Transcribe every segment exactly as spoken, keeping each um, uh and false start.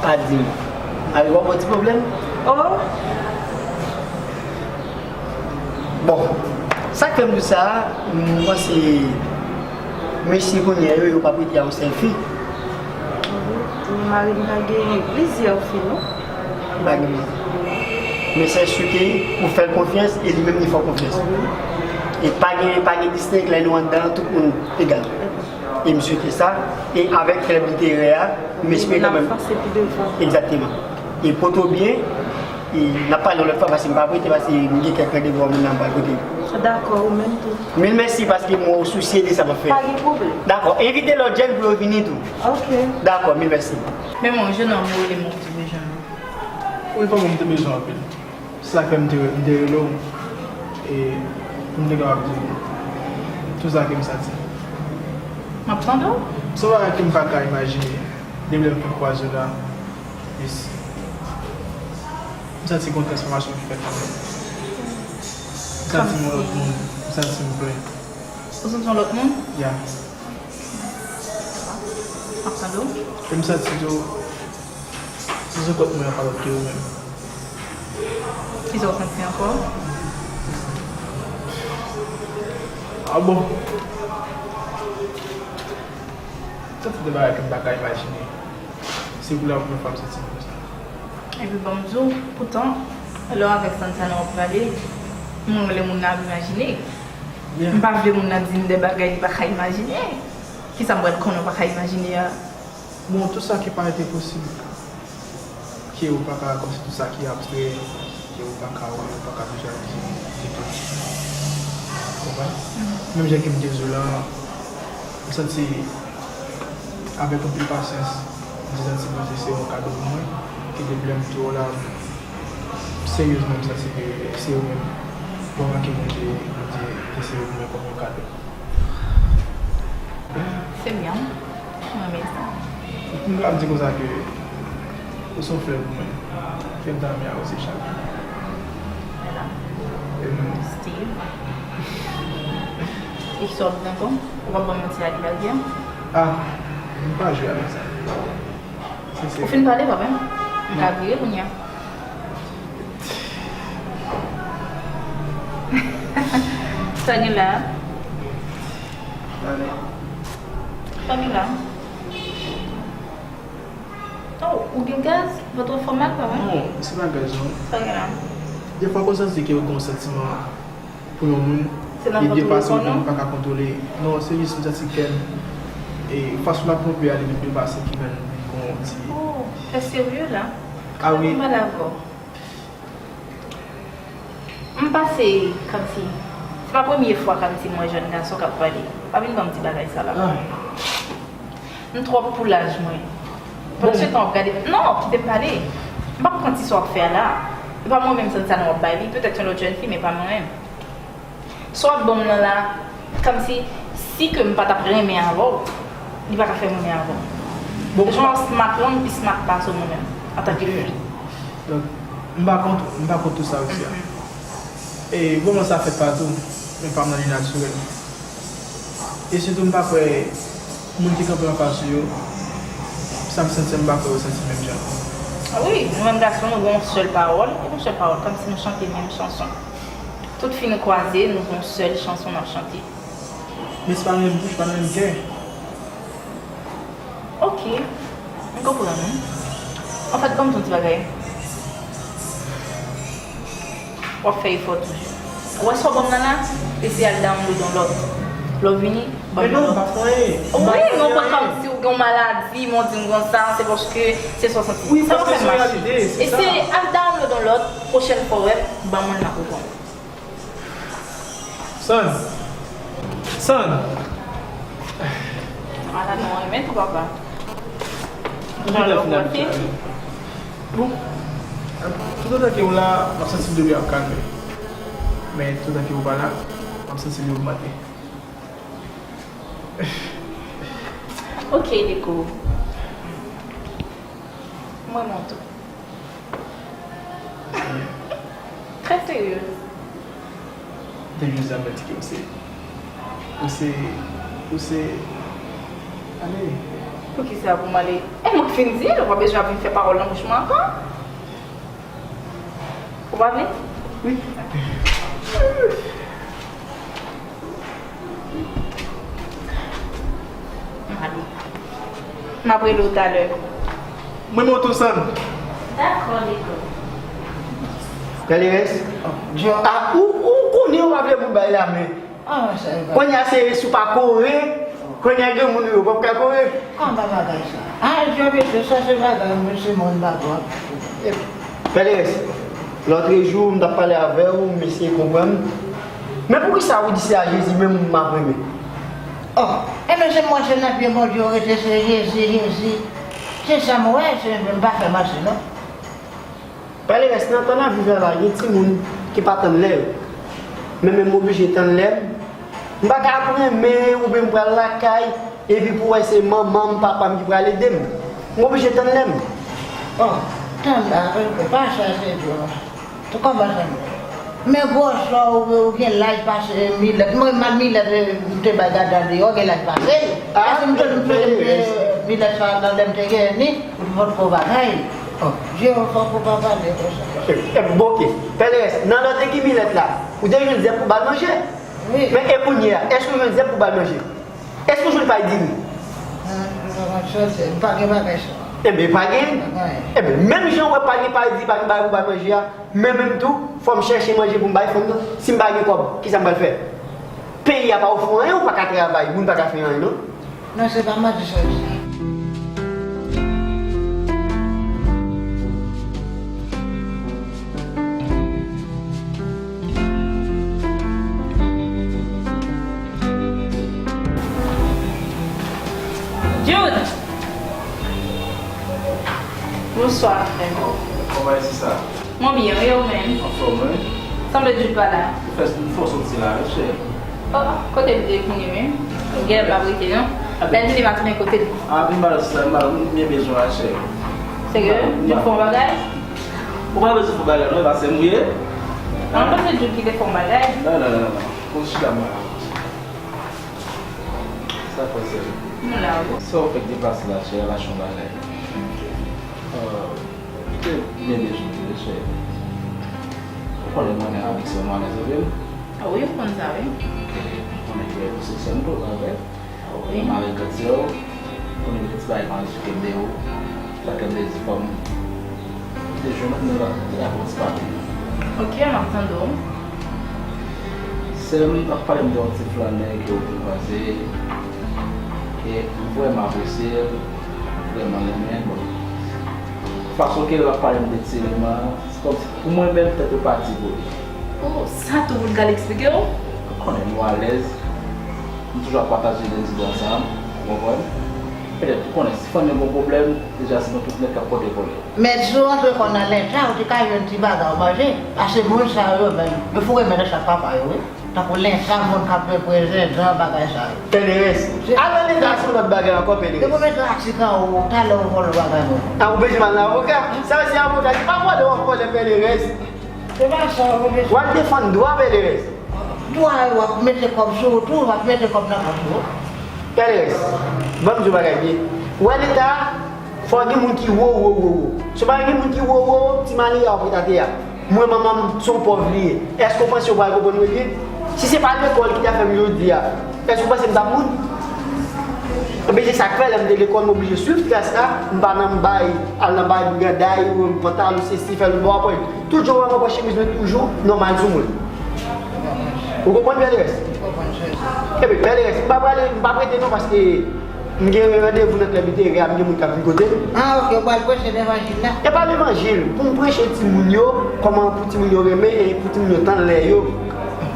Pa di m. Alò, w ap yon ti pwoblèm? Oh! Bon, sa k fè m di sa, m panse mesye kounye a yo, yo p ap rete a yon sèl fi. Men mari m ta gen plizyè fi, non? Pa gen. Men se sou ke ou fè l konfyans e li menm li fè w konfyans. E pa gen, pa gen distenge lè nou anndan an, tout moun egal. E m swete sa. E avèk klèb literè a, m espere kanmenm. Egzakteman. E pote w byen, e n ap pale yon lòt fwa, paske m pa prete, paske m gen kèk randevou moun nan m pral kote yo. Dakò, ou menm tou. Mil mèsi paske m wè w sousye de sa m ap fè. Pa gen pwoblèm. Dakò, envite lòt jèn pou yo vini tou. Ok. Dakò, mil mèsi. Men mwen, jennonm, ou rele m, ou di bezwen mwen. Wi, fanmi, m te bezwen anpil. Se sa k fè m te, m te rele w, e pou m te kapab di w tout sa ke m santi. M ap tande w. Se yon bagay ke m pa ka imajine depi lè m fin kwaze w la. Yes. M santi gen yon transfòmasyon ki fèt nan mwen. M santi m yon lòt moun. M santi m plen. Ou santi yon lòt moun? Ya. M ap tande w. E m santi tou, se sou kont mwen an pa lòt ke ou menm. Kisa w santi ankò? Ah bon? M santi de bagay ke m pa ka imajine. Se pou la premyè fwa m santi m konsa. Epi ban m di w, poutan, lè w avèk Santana w ap pale, m renmen lè moun nan ap imajine. M pa vle moun nan di m de bagay li pa ka imajine. Kisa m pral konnen w pa ka imajine a? Bon, tout sa ki parèt enposib, ke ou pa ka, kòmsi tout sa ki abstrè, ke ou pa ka wè, ou pa ka vizavize, se tou. Ou konprann? Menm jan ke m te di w la, m santi, avèk anpil pasyans, m te santi Bondye se yon kado pou mwen, ke depi lè m te wè w la, seryezman, m santi ke se ou menm, m remake Bondye, Bondye te sere pou mwen kòm yon kado. Se byen. Mwen renmen sa. M ka di konsa ke ou se yon flè pou mwen. Ke m ta renmen awoze chak jou. Mwen la. E mwen. Steve. E sa w ap di ankò? Ou p ap ban m manti a li la byen? Ah, m pa jwe avèk sa. Ou fin pale, papa? M ka vire kounye a. Sa gen la? Sa gen la? Oh, ou gen gaz? Vant ou fè mal, papa? Non, se pa gaz, non. Sa gen la? Defwa, ou santi ke ou gen yon santiman pou yon moun, e depase ou menm ou pa ka kontwole. Non, se jis m santi kè m, e fason l ap ponpe a, li vin depase ki fè l vin gon ti. Oh, t'es sérieux là? Ah wi. M pale avè w. M pase, kòmsi, se pa premye fwa kòmsi m wè jèn gason k ap pale. Pa vin ban m ti bagay sa la. Ah. M twò pou laj mwen. Pandan se tan w ap gade, non, kite m pale. M p ap pran ti sa w ap fè a la. E pa mwen menm Santana w ap bay li, petèt yon lòt jèn fi, men pa mwen menm. Sa w ap ban m nan la, kòmsi, si ke m pa t ap renmen avè w, li pa ka fè m renmen avè w. Bon, jan w ap smart lan, m pi smart pase w mwen menm, antanke fi. Donk, m pa kont, m pa kont tout sa ou di a. Mhm. E, bon, sa fèt pa tou, men pa m nan li natirèl. E sitou m pa kwè moun ki kanpe anfas ou yo, sa m santi m pa kwè yo santi menm jan. Ah wi, nou menm gason, nou gen yon sèl pawòl, e yon sèl pawòl, kòmsi nou chante menm chanson. Tout fi nou kwaze, nou gen yon sèl chanson n ap chante. Men se pa nan menm bouch, pa nan menm kè. Ok, m konprann ou. Anfèt, ban m di w yon ti bagay. W ap fè efò toujou. Ou wè sa w ban m nan la? Eseye al download yon lòt. Lè w vini, ban m yon lòt. Wi, non, mwen kòmsi w gen yon maladi, men w di m konsa, se paske se sa w santi. Wi, paske se yon reyalite, se sa. Eseye al download yon lòt, pwochèn fwa w wè m, ban m yon lòt pou w. San. San. Ala nou renmen tou, papa. Jan lè w konte. Bon, toutotan ke w la, m ap santi m dwe ap kalme. Men toutotan ke w pa la, m ap santi li ogmante. Ok, Nico. M renmen w tou. Trè serye. Te jis janm di ke ou se, ou se, ou se, ale. Poukisa pou m ale? E mwen k fin di l, ou pa bezwen ap vin fè pawòl nan bouch mwen ankò. Ou pa vle? Wi. M ale. M ap rele w talè. Mwen monte w sann. Dakò, Liko. Pèlerès. Djò. Ah, ou, ou konnen ou pa vle pou bay la men. Ah, sa e pa. Kounye a se si w pa kore, kounye a granmoun yo p ap ka kore. Anba bagay sa. Ah, Djò, mesye, sa se bagay mesye moun pa dwat. Pèlerès, lòtrejou, m t ap pale avè w, m eseye konprann. Men poukisa ou di se a Jezi menm m ap renmen? Oh, enben se mwen se nan pye Bondye w rete, se Jezi, Jezi. Se sa m wè, se m pa fè manti non. Pèlerès, nan tan n ap viv la la, gen timoun ki pa tann lè yo. Men, men m oblije tann lè m. M pa ka ap renmen oubyen m pral lakay, epi pou wè se manman m, papa m ki pral ede m. M oblije tann lè m. Oh, tann la, pa chèche djòl. Tou kòmanse m. Men gwosè w, ou gen laj pase Milèt. Mwen, m ak Milèt, eh, m te bay gade deyò, gen laj pase l. Ah, èske m te, m te, m te, Milèt sa nan lè m te gen ni, ou te pot ko bagay. Oh, Jewova, fòk ou pa pale konsa. Eh, eh, bon, ok. Pèlerès, nan lòt ki Milèt la, ou te jwenn zèb pou ba l manje? Wi. Men e kounye a, èske ou jwenn zèb pou ba l manje? Èske ou jwenn pay diri? Ah, m pa konn sa, m pa gen bagay sa. Enben, pa gen? Pa gen. Enben, menm jan w wè pa gen pay diri, pa gen bagay pou ba l manje a, men menm tou, fò m chèche manje pou m bay fanm nan. Si m pa gen kòb, kisa m pral fè? Peyi a pa ofri w anyen, ou pa ka travay, moun pa ka fè anyen, non? Non, se pa manti sa, sa. Jude! Bonswa, frè m. Kòman e sa? Mwen byen, wi, ou menm? Anfòm, wi. Sanble Jude pa la. Ou fè, ou fè w soti la, wi, chè. Oh, oh, kote l te kounye menm? Gen lè m pa rete, non. Lè l vini, m a tounen kote l. Ah, vin ba l sista, vin ba l, m byen bezwen w la, chè. Serye? Jude fè yon bagay? Ou pa bezwen fè bagay, non, e pa sè m ou ye? Mwen panse Jude ki te fè yon bagay. Non, non, non, non, non. Konn chita mwen la. Sa k pase? Nou la, wi. Sa w fèk deplase la, chè, lach yon bagay. Ok. Euh, m te byen bezwen w, chè. Ou konnen mwen menm avèk sè mwen alèz anpil. Ah wi, m konn sa, wi. Ok, m konnen ke ou se sè m tou, pa vre? Ah wi. Mwen avèk grandsè w, konnen gen ti bagay m ann esplike m de ou. Sa k fè m te di fò m te jwenn ou, men la, te ap yon ti pale. Ok, m ap tande w. Sè m t ap pale m de yon ti flannè ke w vin kwaze, ke m vrèman apresye l, m vrèman renmen l. Bon, fason ke l ap pale m de ti Lema, se kòmsi pou mwen menm, tèt ou pati pou li. Oh, sa tou pou l ka al eksplike w? Ou konnen nou alèz, nou toujou ap pataje de zide ansanm, ou konprann? Petèt, ou konnen, si fanmi an gen yon pwoblèm, deja se nou tout nèt k ap pote pou li. Men si w antre kò w nan lenta, ou te ka jwenn ti bagay w manje. Paske moun sa yo menm, yo foure men nan sak papa yo, wi. Tankou lenta, moun k ap reprezan bagay sa yo. Pèlerès. Al nan lenta, se yon lòt bagay ankò, Pèlerès. Depi w mete atik anwo, talè w vòlò bagay moun. Ah, ou bezwen al nan avoka? Sa se avoka ki pa vòlè w ap vòlè, Pèlerès. Se pa sa, ou bezwen. W al defann dwa, Pèlerès. Dwa yo, w ap mete kòb sou ou tou, w ap mete kòb nan pòch ou. Pèlerès, ban m di w bagay byen. Ou wè leta, fò gen moun ki wo, wo, wo, wo. Si w pa gen moun ki wo, wo, ti malere a w ap ret atè a. Mwen, manman m, se yon pòv li ye. Èske w panse yo pral konprann mwen byen? Si se pa lekòl ki ta fè m jodi a, èske w panse m t ap moun? Enben, se sa k fè, lè m te lekòl, m oblije swiv tras la, m pa nan bay, al nan bay briganday, ou pantalon, sesi, fè l bò, apre. Tout jan w wè m anba chemiz mwen toujou nòmal sou mwen. Ou konprann, Pèlerès? M konprann, sè. Ebyen, Pèlerès, m pa prale, m p ap rete non, paske m gen randevou nan klèb literè a, m gen moun k ap vin kote m. Ah, ok, ou pral preche levanjil la? E pa levanjil, pou m preche timoun yo, kòman pou timoun yo renmen e pou timoun yo tann lè yo.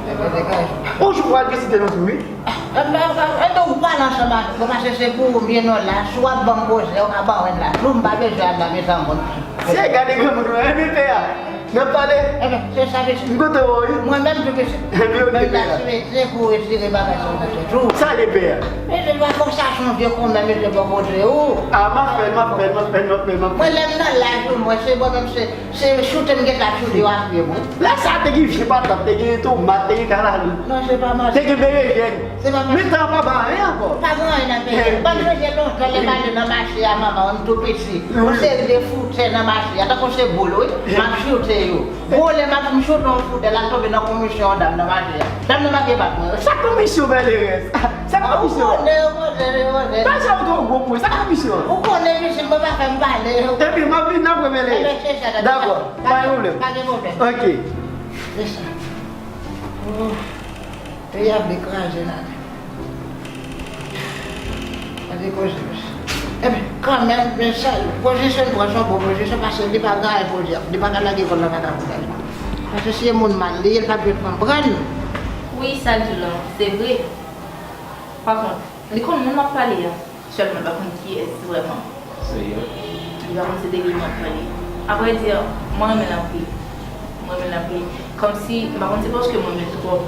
Ebyen, degaj. On jou pral vizite nou tou, wi. Ah, m pa, m pa, e donk, ou pale ansanm avèk mwen, paske se pou ou m ye non la, si w ap ban m koze, ou ka ban mwen la tou, m pa bezwen al nan mezon moun. Se gade granmoun ou renmen fè a. N ap pale. Enben, se sa, mesye. M kontan wè w, wi. Mwen menm tou, mesye. Enben, ok, pè. Mwen la, se, se pou retire bagay sa nan tèt ou. Sa ye, pè? Mesye, pa fòk sa se yon vye konbyen, mesye, bò kote ou. A, m ap fè l, m ap fè l, m ap fè l, m ap fè l, m ap fè l. Mwen, lè m nan laj ou, mwen, se mwen menm, se, se choute m gentan ap choute yo ak pye mwen. Lè sa a te gen vye patat, te gen tomat, te gen kalalou. Non, se pa mal. Te gen berejèn. Se pa mal. Men tan an pa bay anyen ankò. Pa gen anyen nan peyi a. Ban m sonje lontan lè m ale nan mache a, manman, m tou piti. Yon seri de foutè nan mache a, tankou se boul, wi. M ap choute yo. Gwo lè m ap m choute yon foutè, l al tonbe nan komisyon yon dam nan mache a. Dam nan pa gen bak mwen. Sa komisyon, malerèz? Sa komisyon? Ou konnen, ou konnen, ou konnen. Pa jan ou twò gwo pou mwen. Sa komisyon? Ou konnen, mesye, mwen pa fè m pale. Epi, m ap vin apre, malerèz. Enben, se sa, dakò. Pa gen pwoblèm. Pa gen pwoblèm. Ok. Se sa. Oh. Peyi a vle kraze la. Gade koze, mesye. Enben, kanmenm, men sa, pozisyon l pran se yon bon pozisyon, paske li pa gen anyen pou di, li pa ka lage kò l nan vagabondaj. Paske si e moun mal li ye, l p ap jwenn fanm pran l. Wi, sa l di w lan, se vre. Pa kont, li konn moun l ap pale a. Sèlman, l pa konn kiyès vrèman. Serye? Li pa konn se de li m ap pale. Avrèdi, mwen renmen l anpil. Mwen renmen l anpil. Kòmsi, m pa konn se paske mwen renmen l twòp.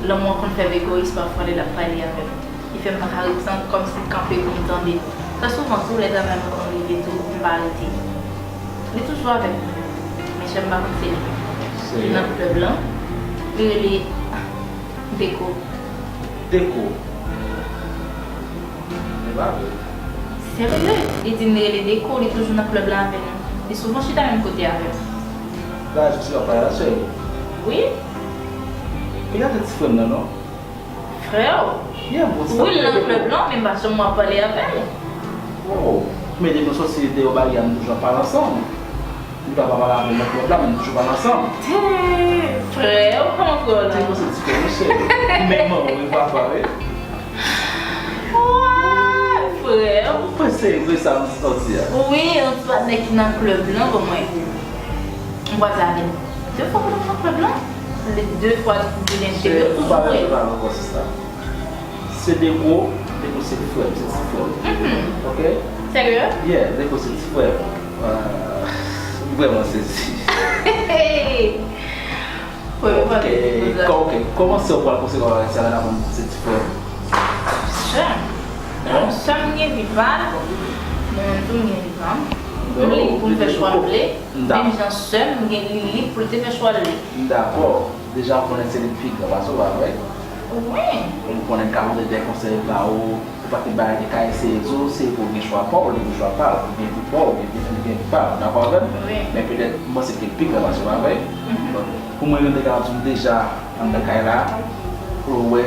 Lanmou an konn fè m egoyis pafwa lè l ap pale avè m. Li fè m pa ka ret, kòmsi kanpe pou m tande l. Trè souvan tou, lè travay mwen konn rive tou, m pa rete. Li toujou avè m. Men chè m pa konn se li. Serye? Li nan klèb lan. Li rele Deko. Deko? Se pa vre. Se vre. Li di m li rele Deko, li toujou nan klèb la avè nou. Li souvan chita menm kote avè m. Gade, se pa pale a, sè. Wi. Li pa ti frè m nan, non? Frè w? Yeah, bon, wi, l nan klèb la, men m pa janm wè w ap pale avè l. Oh, men depi nou soti deyò baryè a, nou toujou ap pale ansanm. Li pa pale avè m nan klèb la, men nou toujou pale ansanm. Te, frè, ou kòman frè w la? Te, se ti frè, mesye. Men manman, wi, papa, wi. Wè, frè. Mwen se vre sa m santi a. Wi, yon ti patnè ki nan klèb lan, bon, mwen. M kwaze avè l de fwa pou l nan klèb lan. De fwa pou l entèvyou, toujou vre. Pale ankò, sista. Se Deko, Deko se frè m, se ti frè m. Mhm. Ok? Serye? Yeah, Deko se ti frè m. Ah, m vrèman sezi. Premye fwa m tande koze a. Ok, kòman sè w pral konsève bagay sa la, nan se ti frè m? Sè m. Sè m gen vi pa l, mwen menm tou m gen vi pa m. M lib pou m fè chwa m vle. Menm jan sè m gen li lib pou l te fè chwa l li. M dakò. Deja ou konnen se li k pi gran pase w, pa vre? Wi. Ou konnen l ka pote de konsèy ba ou, ou pa t gen bagay ki ka eseye di w, se pou w gen chwa pa w, li gen chwa pa l, ou gen vi pa w, ou gen vi pa l, dakò avè m? Wi. Men petèt, m panse ke l pi gran pase w, pa vre? Mhm. Donk, pou mwen menm, te ka di w deja anndan kay la, pou w wè,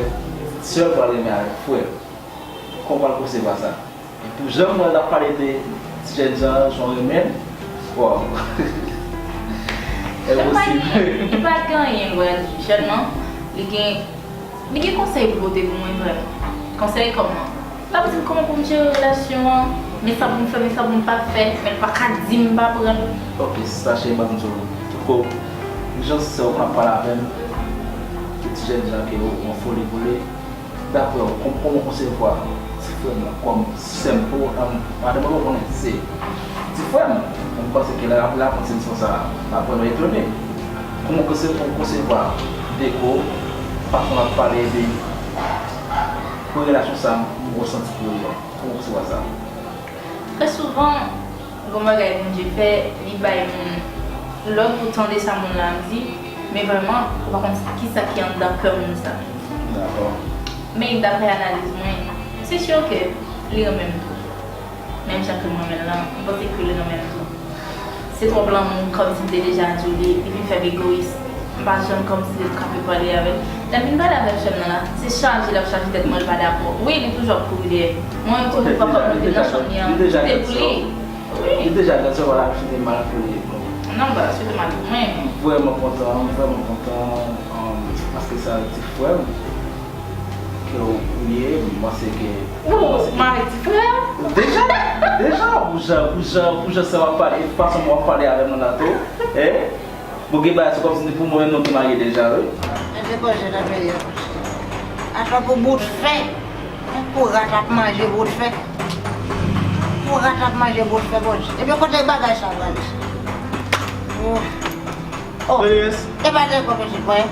sè w pral renmen avèk frè l. Kòman w pral konsevwa sa? Epi jan mwen ap pale de ti jèn jan an, jan w renmen l, waw. Enposib. Li pa gen anyen l pral di, sèlman li gen, li gen konsèy pou pote pou mwen vrèman. Konsèy kòman? L ap di m kòman pou m jere relasyon an, men sa pou m fè, men sa pou m pa fè, men l pa ka di m pa pran l. Ok, sista cheri, m ap di w tout kou, jan sè w konn ap pale avè m, se ti jèn jan ke w, yon foli pou li. Daprè w, kòm, kòman w konsevwa ti frè m nan kòm sè m pou, um, madanm mwen konnen se ti frè m. Mwen panse ke lè l ap, lè l ap konn se misyon sa a, l ap vrèman etone. Kòman w konse-, kòman w konsevwa Deko, fason l ap pale de, pou relasyon sa a, m resanti pou li an? Kòman w konsevwa sa? Trè souvan, gon bagay Bondye fè, li bay moun lòd pou tande sa moun lan ap di, men vrèman, ou pa konn kisa ki anndan kè moun sa. Dakò. Men daprè analiz mwen, se si ke li renmen m tou. Menm jan ke m renmen l lan, m panse ke li renmen m tou. Se twòp lanmou, kòmsi m te deja di w li, li vin fè m egoyis. M pa janm kòmsi te kanpe pale avè l. Lè m vin pale avèk sè m nan la, se chaje l ap chaje tèt mwen, l pa dakò. Wi, li toujou ap kouri dèyè m. Mwen menm tou, m pa kòm m vin nan chanm li an, m kite pou li. Wi. Li deja gran, se pa l ap swete mal pou li. Non, m pa swete mal pou mwen. M vrèman kontan, m vrèman kontan, um, paske sa ti frè m ke w ye, m panse ke... Ou mare ti frè w? Deja, deja, pou jan, pou jan, pou jan sa w ap pale, fason w ap pale avè m nan la tou, eh? Bon, gen bagay, se kòmsi se pou mwen menm nou te marye deja, wi. Mete koze nan peyi a. Atò pou bout fè. Pou rat ap manje bout fè. Pou rat ap manje bout fè, Bondye. Ebyen, kote bagay sa prale? Oh. Oh, Rodriguez, e pa de konpezit mwen.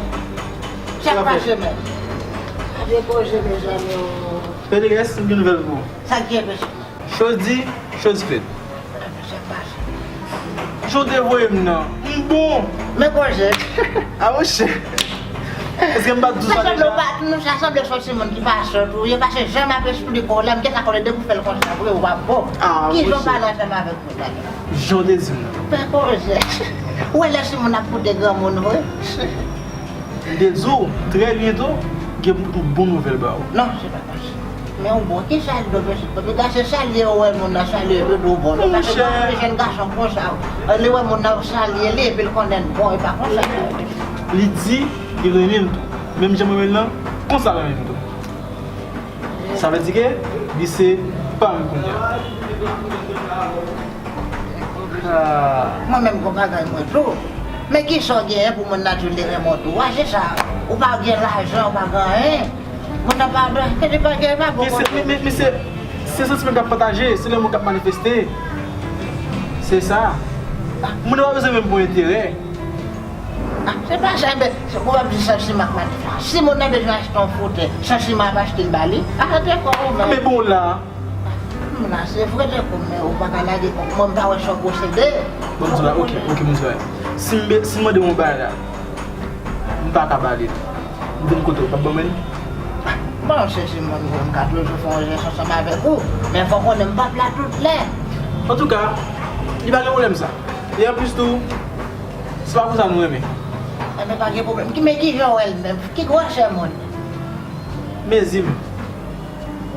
Sa k pase menm? Pa de koze, mezanmi, oh. Rodriguez, m gen nouvèl pou ou. Sa k gen, pezit mwen? Chodi, chodi fèt. Sa k pase? Jan w te voye m nan, m bon. Men koze. A monchè. Èske m pa t di w sa deja? Nou pa, nou sa sanble sòti moun ki pa sòt ou. Yo pase jan m ap esplike w la, m gentan konnen depi w fè l konsa vre, ou pa bon. Ki jan w pale ansanm avèk moun la? Jan w te di m nan. Fè koze. Ou wè lè si moun ap koute granmoun vre? M te di w, trè byento, gen pou bon nouvèl ba ou. Non, se pa konsa. Men ou bon, ki sa l do pezit mwen? Piga se salye ou wè moun nan salye yo, di w bon. Paske gen anpil jèn gason konsa. Li wè moun nan salye li, epi l konnen l bon, e pa konsa. Li di li renmen m tou. Menm jan m renmen l lan, konsa l renmen m tou. Sa vle di ke li se pa m kounye a. Ah. Mwen menm gon bagay mwen tou. Men kisa w genyen pou moun nan di w li renmen w tou a? Se sa. Ou pa gen lajan, ou pa gen anyen. Moun nan pa, ke li pa gen, pa bon. Men se, men, men, men se, se santiman k ap pataje, se lanmou k ap manifeste. Se sa. Moun nan pa bezwen menm pou enterè. Ah, se pa sa, men, se ou ap di santiman k manifeste. Si moun nan bezwen achte yon fotèy, santiman ap achte l ba li. Ah, te kò ou menm. Men bon la. M la, se vre, te kò, men ou pa ka lage kò. Mwen, m pa wè sa w posede. Bon, m di w la, ok, ok, m di w la. Si m be-, si m mande w yon bagay la, m pa ka ba li l. M vin kote w, w p ap ban mwen li? Bon, se si mwen, m ka toujou fè yon jès ansanm avèk ou. Men fò w konnen m p ap la tout lè. Antouka, li pa gen pwoblèm sa. E anplis tou, se pa konsa nou renmen. Enben, pa gen pwoblèm. Ki, men ki jan w wè l menm? Ki gwosè moun? Mezi m.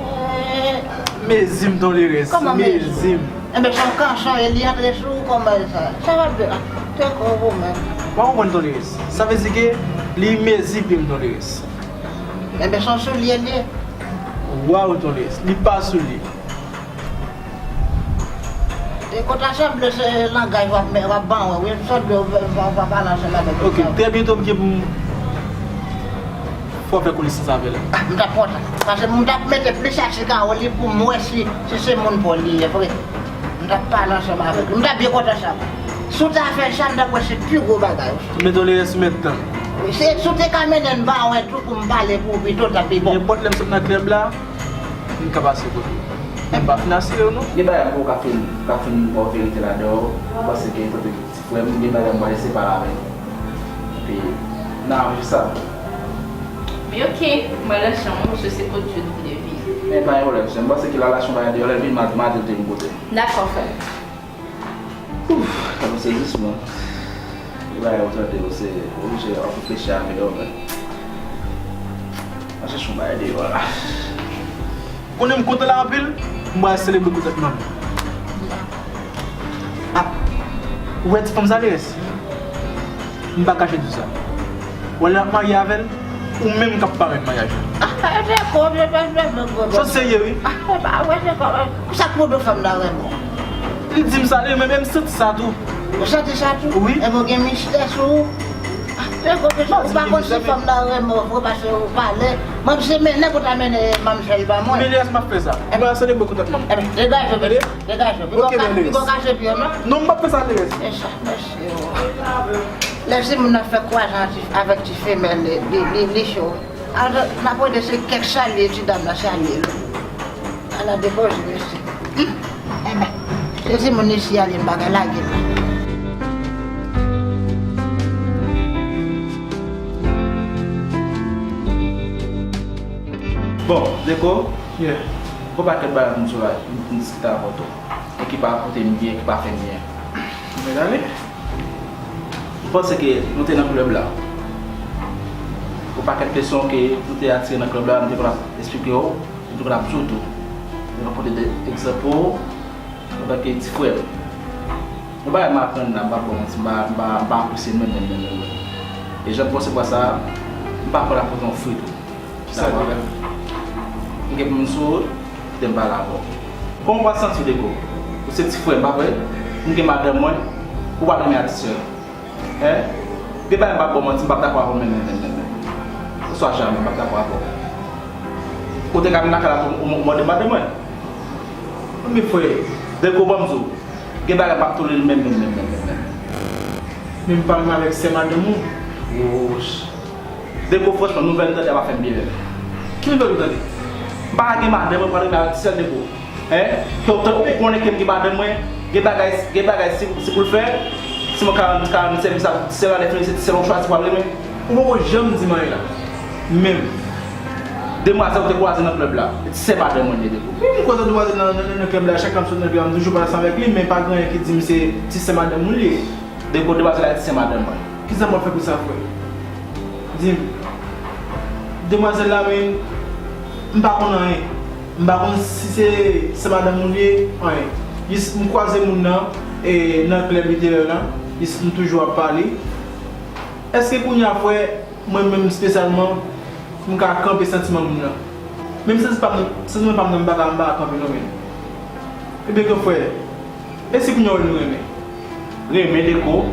Eh. Mezi m, Ton Lerès. Kòman mezi w? Mezi m. Enben, se yon kanson, e li antre sou ou kòman sa? Sa va byen. Ah, te kò ou menm. Pa konprann, Ton Lerès. Sa vle di ke li mezi pye m, Ton Lerès. Enben, se yon soulye li ye. Waw, Ton Lerès. Li pa soulye. E kòm ta sanble se langaj w ap, w ap ban mwen, wi, sanble w, w, w ap pale ansanm avèk li. Ok, trè byento m gen pou m fè w fè konesans avè l. Ah, m t ap kontan. Paske m t ap mete plis atik a li pou m wè si, si se moun pa w li ye vre. M t ap pale ansanm avèk li. M t ap byen kontan sa. Si w ta fè sa, m t ap wè se pi gwo bagay. Men Ton Lerès, mèt tann. Wi, se, si w te ka mennen m ba w tou pou m pale pou ou pito, t ap pi bon. Nenpòt lè m sot nan klèb la, m ka pase kote w. Men m pa fin asire w non. Gen bagay m ka fin, ka fin ba w verite ladan yo. M panse ke, etan ke ti frè m, gen bagay m pral separe avè l. Epi, n a aranje sa. Men ok, m pral nan chanm mwen, paske se kot Dye nou vle vini. Men pa gen pwoblèm, sè m. M panse ke la, la se yon bagay deyò, lè l vini, m a, m a di l te vin kote m. Dakò, frè m. Ouf, sa m sezisman. Gen bagay ou tande yo, se oblije w ap reflechi avè yo, men. Mwen chèche yon bagay deyò la. Konnen m kontan la anpil, m pral selebre kontantman m. Ah, ou wè ti fanm sa, Lerès? M pa kache di w sa. Ou wè lè m ap marye avè l, ou menm k ap parenn maryaj la. Ah, e te kò, e pa, e pa, e pa, e pa. Sa serye, wi. Ah, e pa, wè, se kò, e, sa k pwodwi fanm nan renmen w? Li di m sa, li menm, e m santi sa tou. Ou santi sa tou? Wi. Enben, ou gen mistè sou ou? Ah, e kò, ou pa konn si fanm nan renmen w vre, paske ou pale. Mwen, se mennen pou ta mennen manmzèl ban mwen. Men lè m ap fè sa. M pral selebre kontantman m. Enben, degaje w, degaje w. Piga w kache pye w, non? Non, m p ap fè sa, Lerès. E sa, mèsi. Lè timoun nan fè kwaze an ti, avèk ti femèl, li, li, li cho. Alò, m ap rele se kèk salye ti dam nan salye l. Ala depoze mesye. Hum, enben, se timoun isi a li m pa ka lage l. Bon, Deko, yeah, gon pakèt bagay m sou la, m, m diskite avè w tou. E ki pa pote m byen, ki pa fè m byen. Men gade. M panse ke nou te nan klèb la. Yon pakèt kesyon ke nou te atire nan klèb la, m te konn ap esplike w, m te konn ap di w tou. M te konn pote de egzanp pou w, antanke ti frè m. Yon bagay m aprann la, m p ap ba w manti, m pa, m pa, m pa apresye l menm, menm, menm, menm, menm. E jan m konsevwa sa, m pa kwè l ap pote yon fri tou. Sa vre. M gen pou m sou ou, kite m pale avè w. Kòman w pral santi w, Deko? Ou se ti frè m, pa vre? M gen madanm mwen, ou pa renmen atis yo. Hein? Gen bagay m p ap ba w manti, m p ap dakò avè w menm, menm, menm, menm, menm. Oswa jamè, m p ap dakò avè w. Ou te ka vin lakay la pou w, ou mande madanm mwen? Men frè, Deko, ban m di w, gen bagay m p ap tolere l menm, menm, menm, menm, menm, menm. Men m pa renmen avèk sè madanm ou. Wouch. Deko, franchman, nouvèl m tande a pa fè m byen menm. Ki nouvèl ou tande? M pa gen madanm, mwen pral renmen avèk sè Deko. Hein? Ke w konnen ke m gen madanm mwen, gen bagay, gen bagay si, si pou l fè, si mwen ka rann, ka rann sèvis a sè madanm mwen, se sèl ou chwazi pou al renmen. Ou poko janm di m anyen la. Menm. Demwazèl ou te kwaze nan klèb la, sè madanm mwen li ye Deko. Wi, m kwaze demwazèl nan, nan, nan klèb la, chak tan m sot nan klèb la, m toujou pale ansanm avèk li, men pa gen anyen ki di m se ti sè madanm ou li ye. Deko, demwazèl la ti sè madanm mwen. Kisa m ap fè pou sa, frè? Di m. Demwazèl la, men, m pa konn anyen. M pa konn si se sè madanm ou li ye, anyen. Jis m kwaze moun nan, e, nan klèb literè la, jis m toujou ap pale. Èske kounye a, frè, mwen menm espesyalman, m ka kanpe santiman moun nan? Menm santi pa m, santiman pa m nan, m pa ka, m pa ka kanpe non, men. Ebyen ke frè, e si kounye a w wè nou renmen? Renmen Deko?